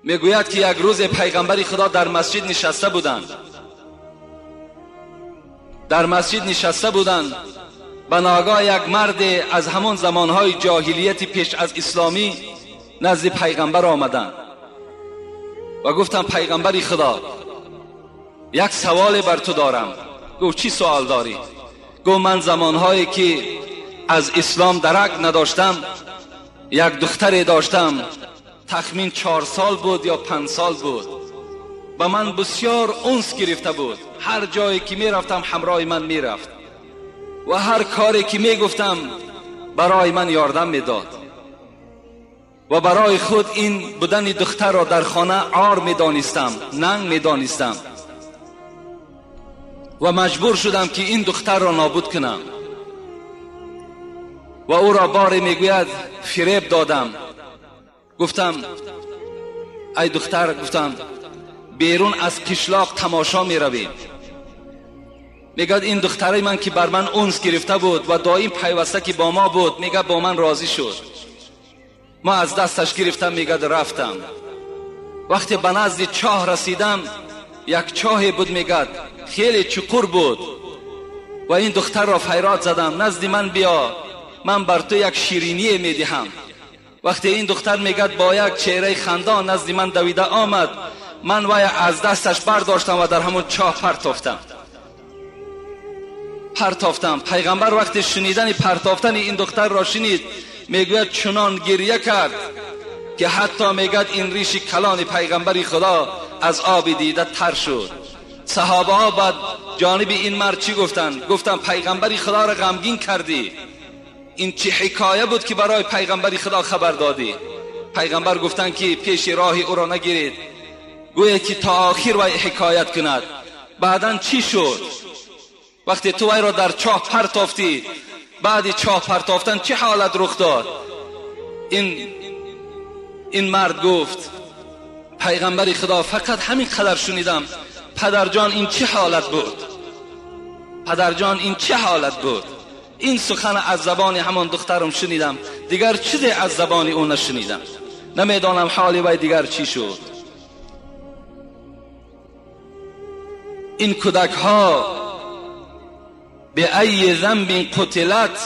Мегӯяд ки як рӯзе пайғамбари Худо дар масҷид нишаста буданд. Дар масҷид нишаста буданд. Ба ногоҳ як марде аз ҳамон замонҳои ҷоҳилияти пеш аз исломӣ назди пайғамбар омаданд ва гуфтанд: пайғамбари Худо, як саволе бар ту дорам. Гуфт: чӣ суол дорӣ? Гуфт: ман замонҳое ки аз ислом дарак надоштам, як духтаре доштам, тахмин 4 сол буд ё 5 сол буд. Ба ман бисёр унс гирифта буд. Ҳар ҷое ки мерафтам ҳамроҳи ман мерафт ва ҳар коре ки мегуфтам барои ман ёрдам медод ва барои худ ин будани духтарро дар хона ор медонистам, нанг медонистам ва маҷбур шудам ки ин духтарро нобуд кунам. Ва ӯро боре мегӯяд фиреб додам. Гуфтам: ай духтар, гуфтам, берун аз қишлоқ тамошо меравем. Мегӯяд ин духтари ман ки бар ман унс гирифта буд ва доим пайваста ки бо мо буд, мегӯяд бо ман розӣ шуд. Ма аз дасташ гирифтам, мегӯяд рафтам. Вақте ба назди чоҳ расидам, як чоҳе буд, мегӯяд хеле чуқур буд ва ин духтарро файрод задам: назди ман биё, ман бар ту як шириние медиҳам. Вақте ин духтар мегӯяд бо як чеҳраи хандон назди ман давида омад, ман вай аз дасташ бардоштам ва дар ҳамон чоҳ партофтам. Партофтам. Пайғамбар вақте шунидани партофтани ин духтарро шунид, мегӯяд чунон гирья кард ки ҳатто мегӯяд ин риши калони пайғамбари Худо аз оби дида тар шуд. Саҳобаҳо баъд ҷониби ин мард чӣ гуфтанд? Гуфтанд: пайғамбари Худоро ғамгин кардӣ. Ин чӣ ҳикоя буд ки барои пайғамбари Худо хабар додӣ? Пайғамбар гуфтанд ки пеши роҳи ӯро нагиред, гӯед ки то охир вай ҳикоят кунад. Баъдан чӣ шуд? Вақте ту вайро дар чоҳ партофтӣ, баъди чоҳ партофтан чӣ ҳолат рух дод? Ин мард гуфт: пайғамбари Худо, фақат ҳамин қадар шунидам, падарҷон ин чӣ ҳолат буд? Падарҷон ин чӣ ҳолат буд? Ин сухан аз забони ҳамон духтарам шунидам, дигар чизе аз забони ӯ нашунидам. Намедонам ҳоли вай дигар чӣ шуд. Ин кӯдакҳо به ای ذنب قتلت،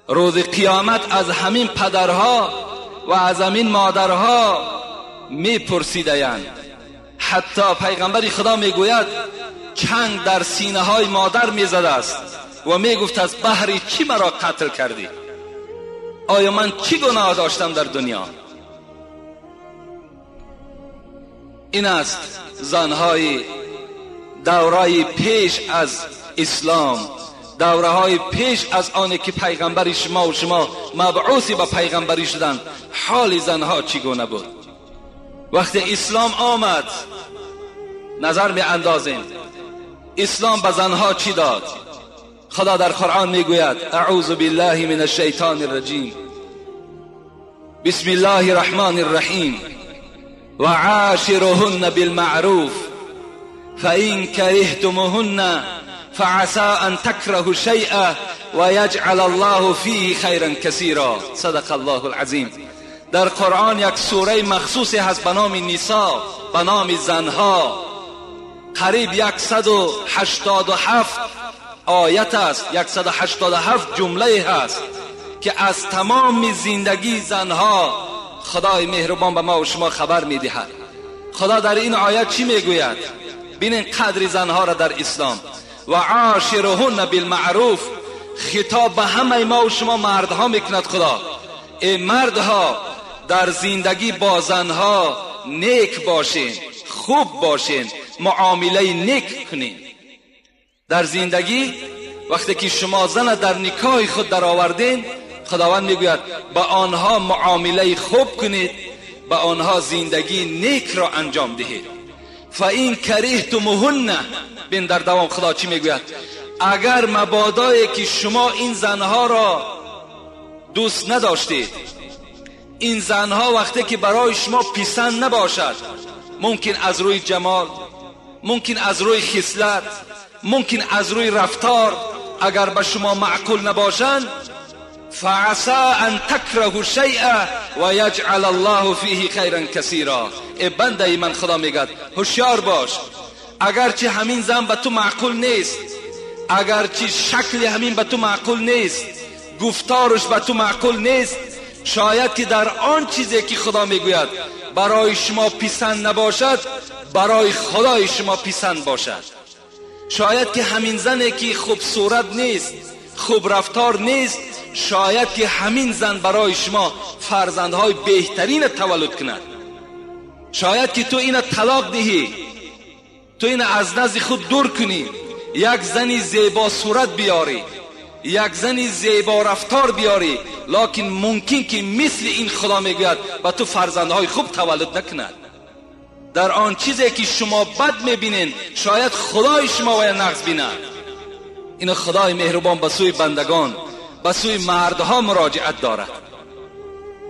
روز قیامت از همین پدرها و از همین مادرها میپرسیدند. حتی پیغمبر خدا میگوید چنگ در سینه های مادر میزده است و میگفت از بهر چی مرا قتل کردی؟ آیا من چی گناه داشتم در دنیا؟ این است زنهای دورای پیش از اسلام، دوره های پیش از آنی که پیغمبری شما و شما مبعوثی به پیغمبری شدند، حال زنها چگونه بود؟ وقتی اسلام آمد نظر می اندازیم اسلام به زنها چی داد؟ خدا در قرآن میگوید: اعوذ بالله من الشیطان الرجیم، بسم الله الرحمن الرحیم، و عاشرهن بالمعروف فإن كرهتموهن فعسى أن تكرهوا شيئا ويجعل الله فيه خيرا كثيرا. صدق الله العظیم. در قرآن یک سوره مخصوصی هست به نام نساء، به نام زنها. قریب 187 آیت است، 187 جمله هست که از تمام زندگی زنها خدای مهربان به ما و شما خبر میدهد. خدا در این آیت چی میگوید؟ ببینین قدر زنها را در اسلام. و عاشرهن بالمعروف، خطاب به همه ما و شما مردها میکند خدا. ای مردها، در زندگی با زنها نیک باشین، خوب باشین، معامله نیک کنین. در زندگی وقتی که شما زن در نکاح خود در آوردین، خداوند میگوید با آنها معامله خوب کنید، با آنها زندگی نیک را انجام دهید. فَإِنْ كَرِهْتُمُوهُنَّ، بین در دوام خدا چی میگوید؟ اگر مبادایی که شما این زنها را دوست نداشتید، این زنها وقتی که برای شما پسند نباشد، ممکن از روی جمال، ممکن از روی خصلت، ممکن از روی رفتار، اگر به شما معقول نباشند، فعسى ان تكرهوا شيئا ويجعل الله فيه خيرا كثيرا. ای بنده من، خدا میگد هوشیار باش، اگرچه همین زن به تو معقول نیست، اگرچه شکل همین به تو معقول نیست، گفتارش به تو معقول نیست، شاید که در آن چیزی که خدا میگوید برای شما پسند نباشد، برای خدای شما پسند باشد. شاید که همین زنی که خوب صورت نیست، خوب رفتار نیست، شاید که همین زن برای شما فرزندهای بهترین تولد کند. شاید که تو اینو طلاق دهی، تو اینو از نزد خود دور کنی، یک زنی زیبا صورت بیاری، یک زنی زیبا رفتار بیاری، لکن ممکن که مثل این خدا میگوید و تو فرزندهای خوب تولد نکند. در آن چیزی که شما بد میبینین، شاید خدای شما وی نقص بیند. این خدای مهربان به سوی بندگان، به سوی مردها مراجعت دارد.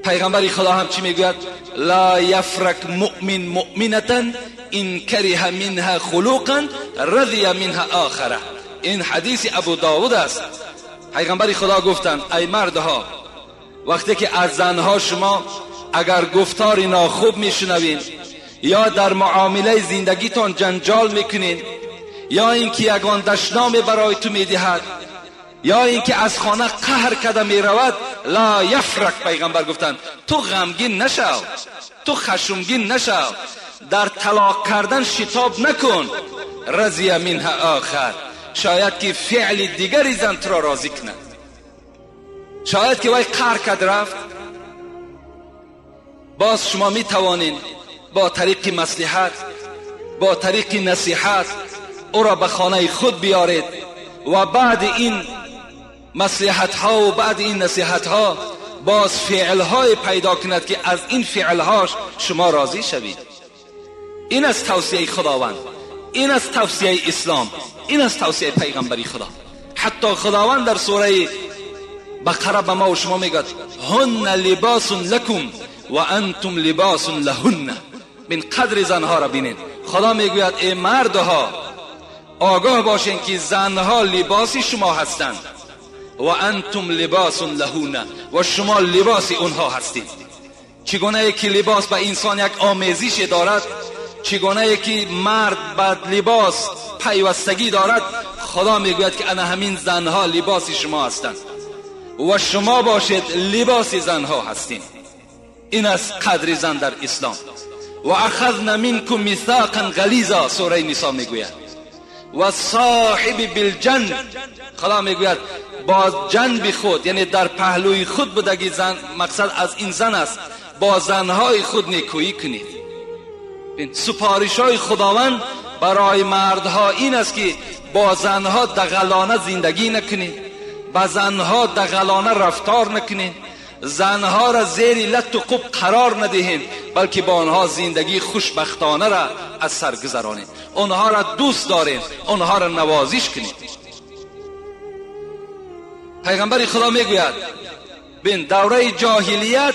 پیغمبر خدا هم چی میگوید؟ لا یفرک مؤمن مؤمنة ان کره منها خلقا رضی منها آخره. این حدیث ابو داود است. پیغمبر خدا گفتند ای مردها، وقتی که از زنها شما اگر گفتار ناخوب میشنوین، یا در معامله زندگیتان جنجال میکنین، یا اینکه یگان دشنام برای تو میدهد، یا اینکه از خانه قهر کرده میرود، لا یفرک، پیغمبر گفتند تو غمگین نشو، تو خشمگین نشو، در طلاق کردن شتاب نکن، رضی منها آخر، شاید که فعل دیگری زن تو را راضی کند. شاید که وی قهر کرد رفت، باز شما می توانین با طریق مصلحت، با طریق نصیحت او را به خانه خود بیارید و بعد این مصلحت ها و بعد این نصیحت ها باز فعل های پیدا کند که از این فعل هاش شما راضی شوید. این از توصیه خداوند، این از توصیه اسلام، این از توصیه پیغمبری خدا. حتی خداوند در سوره بقره به ما و شما میگد هن لباس لکم و انتم لباس لهن. من قدر زنها را بینید. خدا میگوید ای مردها آگاه باشین که زنها لباس شما هستند و انتم لباس لهن، و شما لباس اونها هستید. چگونه که لباس به انسان یک آمیزش دارد، چگونه که مرد به لباس پیوستگی دارد، خدا میگوید که انا همین زنها لباس شما هستند و شما باشید لباس زنها هستید. این از قدر زن در اسلام. و اخذنا منکم میثاقا غلیظا، سوره نساء میگوید. و صاحب بالجنب، خدا میگوید با جنب خود، یعنی در پهلوی خود بودگی زن، مقصد از این زن است، با زنهای خود نیکویی کنید. سپارش های خداوند برای مردها این است که با زنها دغلانه زندگی نکنید، با زنها دغلانه رفتار نکنید، زنها را زیر لط و قب قرار ندهید، بلکه با آنها زندگی خوشبختانه را از سر گذرانید، آنها را دوست دارید، آنها را نوازش کنید. پیغمبر خدا میگوید بین دوره جاهلیت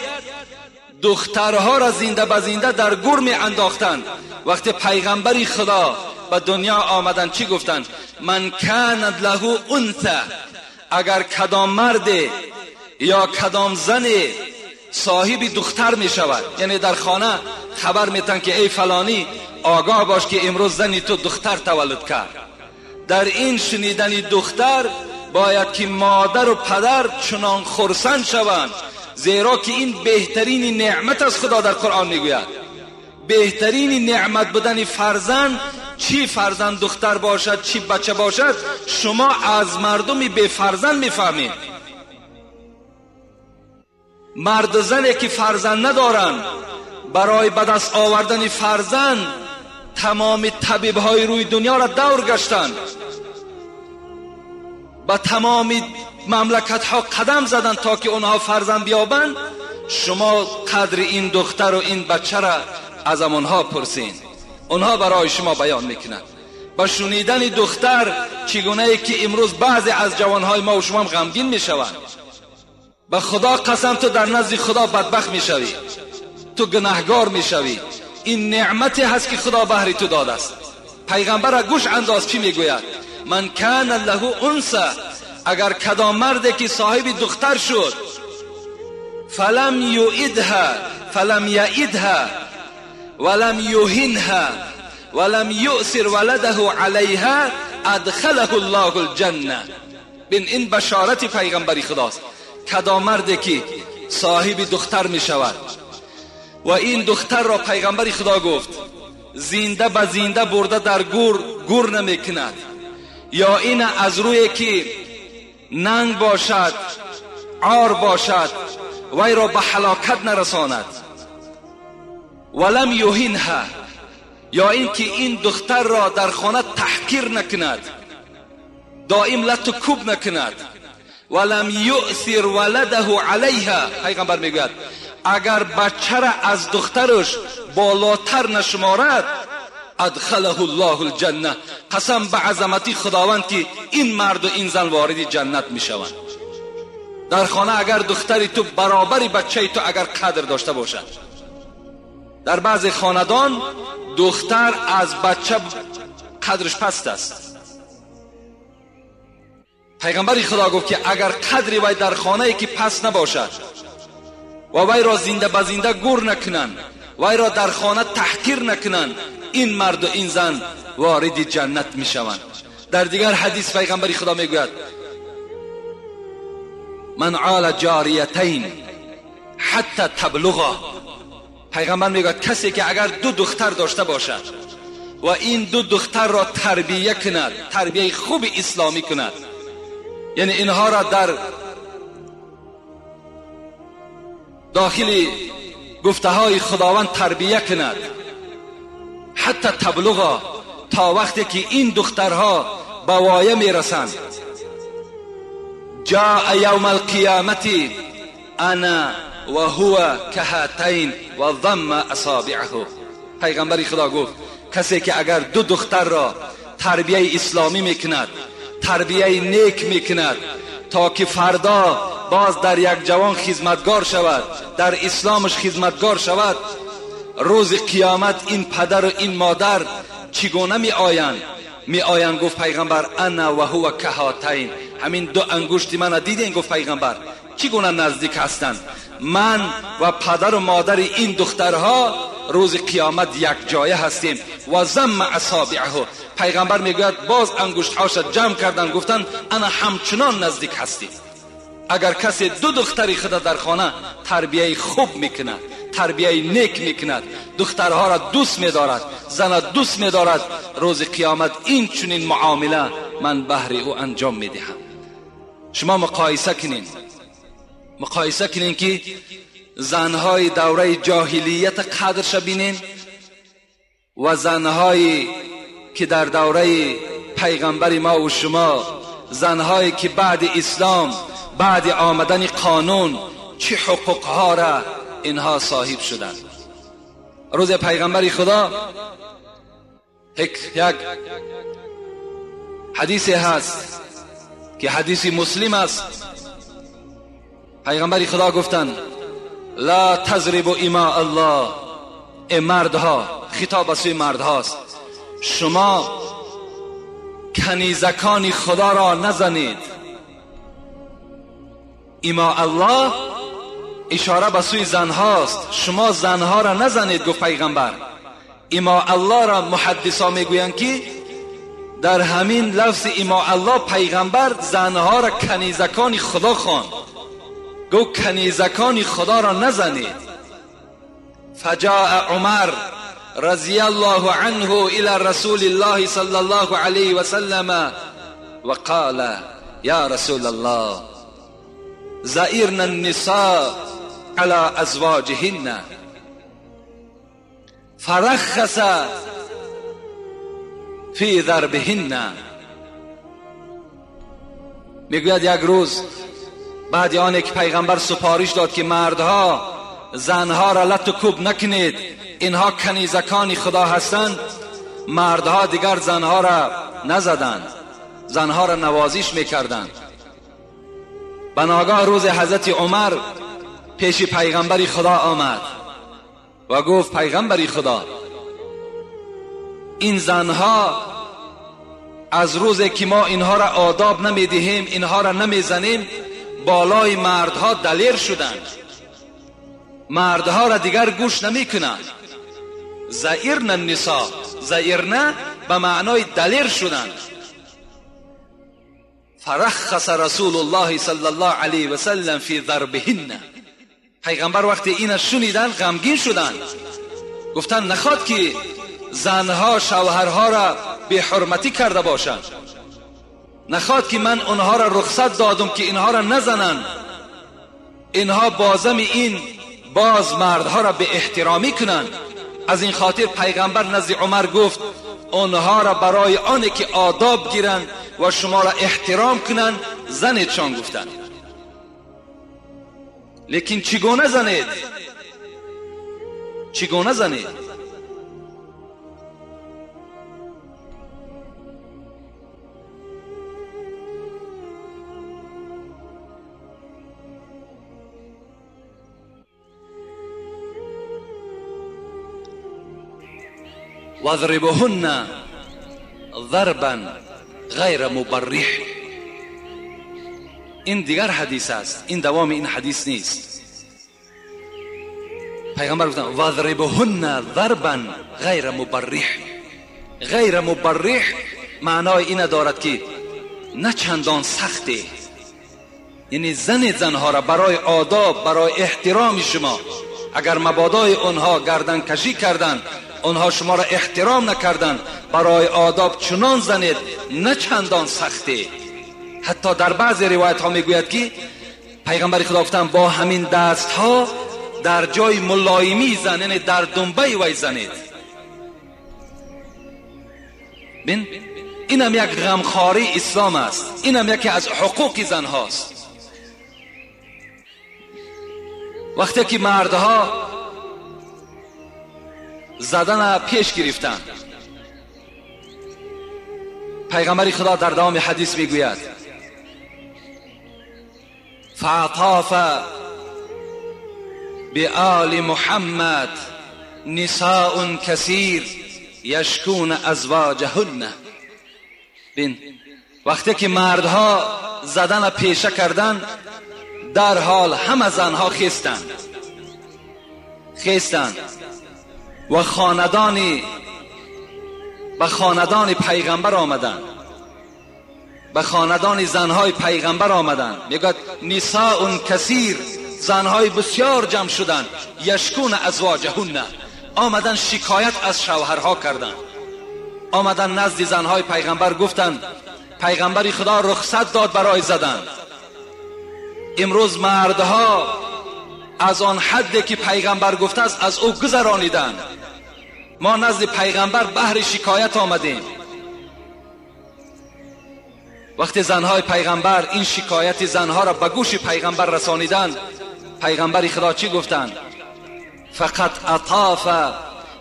دخترها را زنده به زنده در گور می انداختند. وقتی پیغمبر خدا به دنیا آمدند چی گفتند؟ من کانت له انثی، اگر کدام مرد یا کدام زن صاحب دختر می شود، یعنی در خانه خبر میتن که ای فلانی آگاه باش که امروز زنی تو دختر تولد کرد. در این شنیدن دختر باید که مادر و پدر چنان خرسند شوند، زیرا که این بهترین نعمت از خدا در قرآن میگوید. بهترین نعمت بودن فرزند، چی فرزند دختر باشد چی بچه باشد، شما از مردم بی فرزند میفهمید. مرد و زنی که فرزند ندارند، برای به دست آوردن فرزند تمام طبیب‌های روی دنیا را دور گشتند، به تمام مملکت ها قدم زدن تا که اونها فرزند بیابند. شما قدر این دختر و این بچه را از آنها پرسین، اونها برای شما بیان میکنند. با شنیدن دختر چگونه که امروز بعضی از جوانهای ما و شما هم غمگین میشوند. به خدا قسم تو در نزد خدا بدبخت میشوی، تو گناهگار میشوی. این نعمتی هست که خدا بهری تو داده است. پیغمبر را گوش انداز چی میگوید؟ من کان له انثی، اگر کدام مرد که صاحب دختر شد، فلم یعدها فلم یعدها ولم یهنها ولم یؤثر ولده علیها ادخله الله الجنه. بین این بشارت پیغمبری خداست. کدام مرد که صاحب دختر می شود و این دختر را پیغمبر خدا گفت زنده به زنده برده در گور گور نمی کند، یا این از روی که ننگ باشد، عار باشد، وی را به هلاکت نرساند، ولم یهنها، یا اینکه این دختر را در خانه تحقیر نکند، دائم لت و کوب نکند، ولم یؤثر ولده علیها. پیغمبر میگوید اگر بچه را از دخترش بالاتر نشمارد، ادخله الله الجنه. قسم به عظمتی خداوند که این مرد و این زن وارد جنت میشوند. در خانه اگر دختری تو برابری بچه تو اگر قدر داشته باشد. در بعض خاندان دختر از بچه قدرش پست است. پیغمبر خدا گفت که اگر قدری وی در خانه ای که پس نباشد و وی را زنده به زنده گور نکنند، وی را در خانه تحقیر نکنند، این مرد و این زن وارد جنت می شوند. در دیگر حدیث پیغمبر خدا می گوید من عال جاریتین حتی تبلغا. پیغمبر می گوید کسی که اگر دو دختر داشته باشد و این دو دختر را تربیه کند، تربیه خوب اسلامی کند، یعنی اینها را در داخل گفته های خداوند تربیه کند، حتی تبلغا، تا وقتی که این دخترها به وایه میرسند، جاء یوم القیامت انا و هو کهاتین و ضم اصابعه. پیغمبر خدا گفت کسی که اگر دو دختر را تربیه اسلامی میکند، تربیه نیک میکند، تا که فردا باز در یک جوان خدمتگار شود، در اسلامش خدمتگار شود، روز قیامت این پدر و این مادر چگونه می آیند؟ می آیند گفت پیغمبر انا و هو کهاتین. همین دو انگشت من دیدین؟ گفت پیغمبر چگونه نزدیک هستند؟ من و پدر و مادر این دخترها روز قیامت یک جایه هستیم. و ضم اصابعه. پیغمبر میگوید باز انگشتهاش جمع کردن، گفتن انا همچنان نزدیک هستیم. اگر کسی دو دختری خود در خانه تربیه خوب میکند، تربیه نیک میکند، دخترها را دوست میدارد، زن دوست میدارد، روز قیامت این چنین معامله من بهر او انجام میدهم. شما مقایسه کنین، مقایسه کنین که زنهای دوره جاهلیت قدرش بینین و زنهایی که در دوره پیغمبر ما و شما، زنهایی که بعد اسلام، بعد آمدن قانون، چه حقوقها را اینها صاحب شدند. روز پیغمبر خدا یک حدیث هست که حدیث مسلم است. پیغمبر خدا گفتند لا تضربوا اماء الله. ای مردها، خطاب سوی مردهاست، شما کنیزکان خدا را نزنید. اماء الله اشاره به سوی زنهاست، شما زنها را نزنید. گفت پیغمبر اماء الله را محدثا میگویند که در همین لفظ اماء الله پیغمبر زنها را کنیزکان خدا خواند. گفت کنیزکان خدا را نزنید. فجاء عمر رضی الله عنه الى رسول الله صلی الله علیه وسلم وقال یا رسول الله زئرن النساء على ازواجهن فرخص فی ضربهن. میگوید یک روز بعد آن که پیغمبر سپارش داد که مردها زنها را لت و کوب نکنید، اینها کنیزکان خدا هستند، مردها دیگر زنها را نزدند، زنها را نوازش میکردند. بناگاه روز حضرت عمر پیش پیغمبر خدا آمد و گفت پیغمبر خدا، این زنها از روزی که ما اینها را آداب نمیدهیم، اینها را نمیزنیم، بالای مردها دلیر شدند، مردها را دیگر گوش نمیکنند. زئرن النساء، زئرن به معنای دلیر شدند. فرخص رسول الله صلی الله علیه و سلم فی ضربهن. پیغمبر وقتی اینا شنیدن غمگین شدند، گفتن نخواد که زنها شوهرها را بی حرمتی کرده باشند، نخواد که من اونها را رخصت دادم که اینها را نزنند، اینها بازم این باز مردها را به احترامی کنند. از این خاطر پیغمبر نزد عمر گفت آنها را برای آنه که آداب گیرند و شما را احترام کنند زنیدشان گفتند. لیکن چگونه زنید؟ چگونه زنید؟ واضربهن ضربا غیر مبرح. این دیگر حدیث است، این دوام این حدیث نیست. پیغمبر گفتن واضربهن ضربا غیر مبرح. غیر مبرح معنای این دارد که نه چندان سخته، یعنی زن زنها را برای آداب، برای احترام شما، اگر مبادای آنها گردن کشی کردند، آنها شما را احترام نکردند، برای آداب چنان زنید نه چندان سخته. حتی در بعضی روایت ها میگوید که پیغمبر خدا گفتند با همین دست ها در جای ملایمی زن، یعنی در دنبه وی زنید. بین اینم یک غمخواری اسلام است، اینم یکی از حقوق زن هاست. وقتی که مردها زدن پیش گرفتن، پیغمبر خدا در دوام حدیث میگوید فعطاف بآل محمد نساء کثیر یشکون ازواجهن. بین وقتی که مردها زدن پیشه کردن، در حال همه زنها خیستند و خاندانی به خاندان پیغمبر آمدند، به خاندان زنهای پیغمبر آمدند. میگوید نساء کثیر، زنهای بسیار جمع شدند، یشکون ازواجهن، آمدن شکایت از شوهرها کردند. آمدن نزد زنهای پیغمبر گفتند پیغمبر خدا رخصت داد برای زدن. امروز مردها از آن حدی که پیغمبر گفته است از او گذرانیدند. ما نزد پیغمبر بهر شکایت آمدیم. وقتی زنهای پیغمبر این شکایت زنها را به گوش پیغمبر رسانیدند، پیغمبر خدا چی گفتند؟ فقط اطاف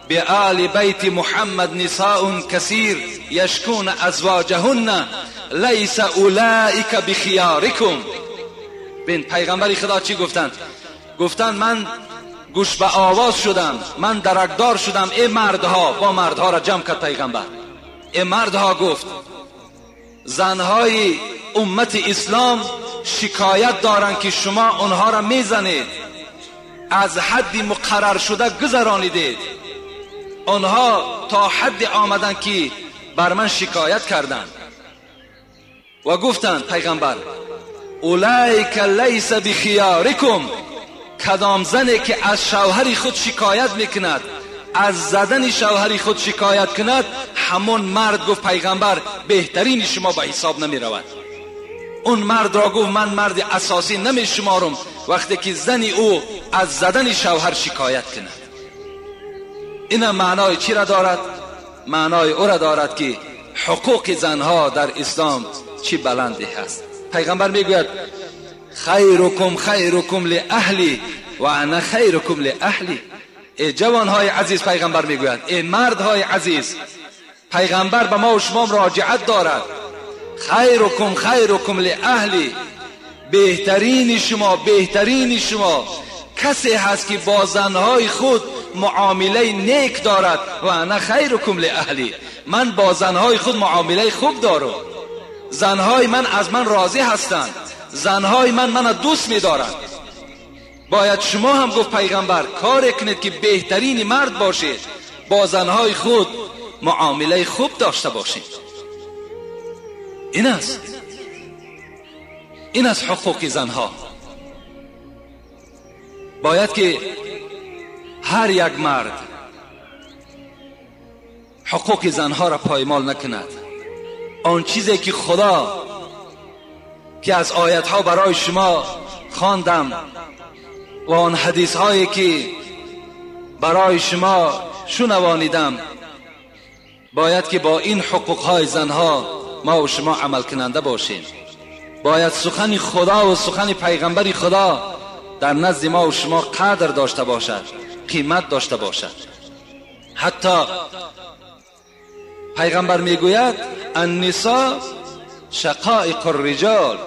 بآل بیت محمد نساء کثیر یشکون ازواجهن لیس اولئک بخیارکم. بین پیغمبر خدا چی گفتند؟ گفتند من گوش به آواز شدم، من درکدار شدم، ای مردها. با مردها را جمع کرد پیغمبر. ای مردها، گفت زنهای امت اسلام شکایت دارند که شما آنها را میزنید، از حد مقرر شده گذرانیدید. آنها تا حد آمدند که بر من شکایت کردند و گفتند پیغمبر اولئک لیس بخیارکم، کدام زنی که از شوهر خود شکایت میکند، از زدن شوهر خود شکایت کند، همون مرد، گفت پیغمبر، بهترین شما به حساب نمی رود. اون مرد را گفت من مرد اساسی نمی شمارم وقتی که زن او از زدن شوهر شکایت کند. این معنای چی را دارد؟ معنای او را دارد که حقوق زنها در اسلام چی بلندی هست. پیغمبر میگوید خیرکم خیرکم لاهلی و انا خیرکم لاهلی. ای جوانهای عزیز، پیغمبر میگوید، ای مردهای عزیز، پیغمبر به ما و شما مراجعت دارد. خیرکم خیرکم لاهلی، بهترین شما، بهترین شما کسی هست که با زنهای خود معامله نیک دارد. و انا خیرکم لاهلی، من با زنهای خود معامله خوب دارم، زنهای من از من راضی هستند، زنهای من دوست میدارند. باید شما هم، گفت پیغمبر، کار کنید که بهترین مرد باشید، با زنهای خود معامله خوب داشته باشید. این است حقوق زنها. باید که هر یک مرد حقوق زنها را پایمال نکند. آن چیزی که خدا که از آیتها برای شما خواندم و آن حدیث هایی که برای شما شنوانیدم، باید که با این حقوق های زنها ما و شما عمل کننده باشیم. باید سخن خدا و سخن پیغمبر خدا در نزد ما و شما قدر داشته باشد، قیمت داشته باشد. حتی پیغمبر میگوید النساء شقائق الرجال،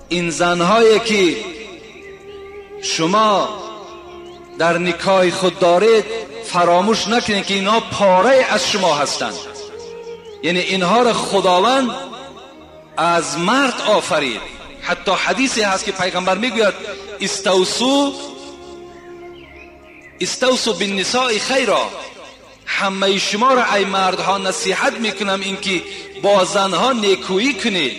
این زنهایی که شما در نکاح خود دارید فراموش نکنید که اینها پاره از شما هستند. یعنی اینها را خداوند از مرد آفرید. حتی حدیثی هست که پیغمبر میگوید استوصوا بالنساء خیرا، همه شما را ای مردها نصیحت میکنم اینکه با زنها نیکویی کنید.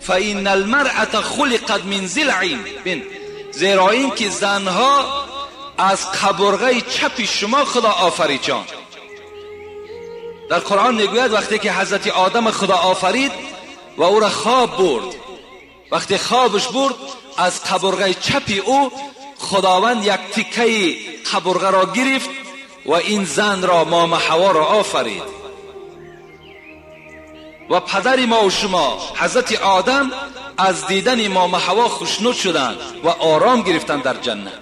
فإن المرأة خلقت من ضلع، زیرا اینکه زنها از قبرغه چپ شما خدا آفرید. جان در قرآن میگوید وقتی که حضرت آدم خدا آفرید و او را خواب برد، وقتی خوابش برد از قبرغه چپ او خداوند یک تیکه قبرغه را گرفت و این زن را، مام حوا را آفرید. و پدر ما و شما حضرت آدم از دیدن مام حوا خوشنود شدند و آرام گرفتند در جنت.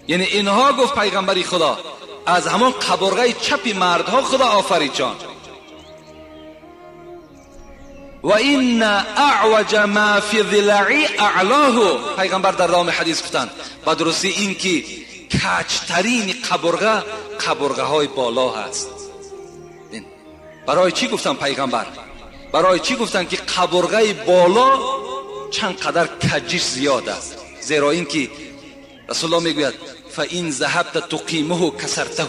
یعنی اینها، گفت پیغمبری خدا، از همان قبرغه چپ مردها خدا آفرید جان. و این اعوج ما فی ضلعی اعلاه، پیغمبر در دام حدیث گفتند با درستی این که کجترین قبرغه قبرغه های بالا هست. برای چی گفتن پیغمبر؟ برای چی گفتن که قبرغه بالا چند قدر کجش زیاد است؟ زیرا اینکه رسول الله میگوید فإن ذهبت تقیمه کسرته،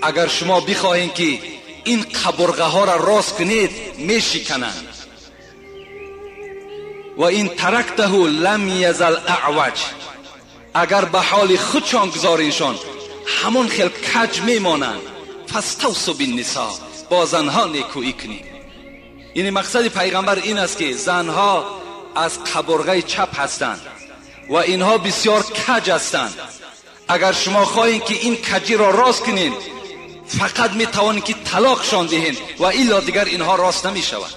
اگر شما بخواهید که این قبرغه ها را راست کنید میشکنند. و این ترکته لم یزل اعوج، اگر به حال خودشان گذارینشان همون خیل کج میمانند. فاستوصوا بالنساء، با زنها نیکویی کنید. یعنی مقصد پیغمبر این است که زنها از قبرغه چپ هستند و اینها بسیار کج هستند. اگر شما خواهید که این کجی را راست کنید فقط میتوانید که طلاقشان دهید و الا دیگر اینها راست نمیشود.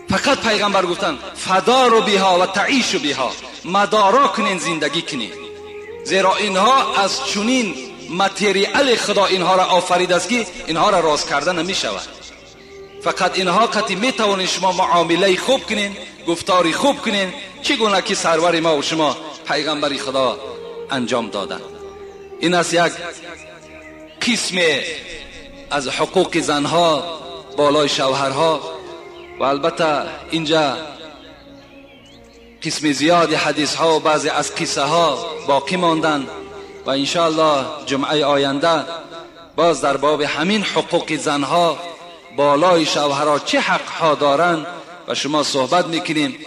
فقط پیغمبر گفتند فداروا بها و تعیشوا بها، مدارا کنین، زندگی کنین، زیرا اینها از چنین متریال خدا اینها را آفرید است که اینها را راست کردن نمیشود. فقط اینها قطعی میتوانید شما معامله خوب کنین، گفتاری خوب کنین، چگونه که سرور ما و شما پیغمبر خدا انجام دادن. این است یک قسم از حقوق زنها بالای شوهرها. و البته اینجا قسم زیاد حدیث ها و بعضی از قصه ها باقی ماندن و انشاءالله جمعه آینده باز در باب همین حقوق زنها بالای شوهرها چه حق ها دارند و شما صحبت میکنیم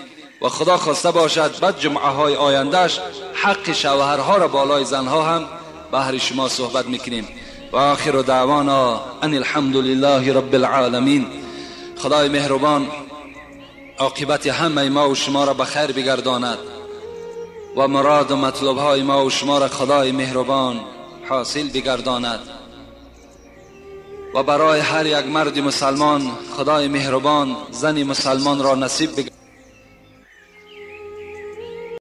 و خدا خواسته باشد بعد جمعه های آیندهش حق شوهرها را بالای زنها هم بهر شما صحبت میکنیم. و آخر دعوانا ان الحمد لله رب العالمین. خدای مهربان عاقبت همه ما و شما را به خیر بگرداند و مراد و مطلب های ما و شما را خدای مهربان حاصل بگرداند و برای هر یک مرد مسلمان خدای مهربان زن مسلمان را نصیب بگرداند.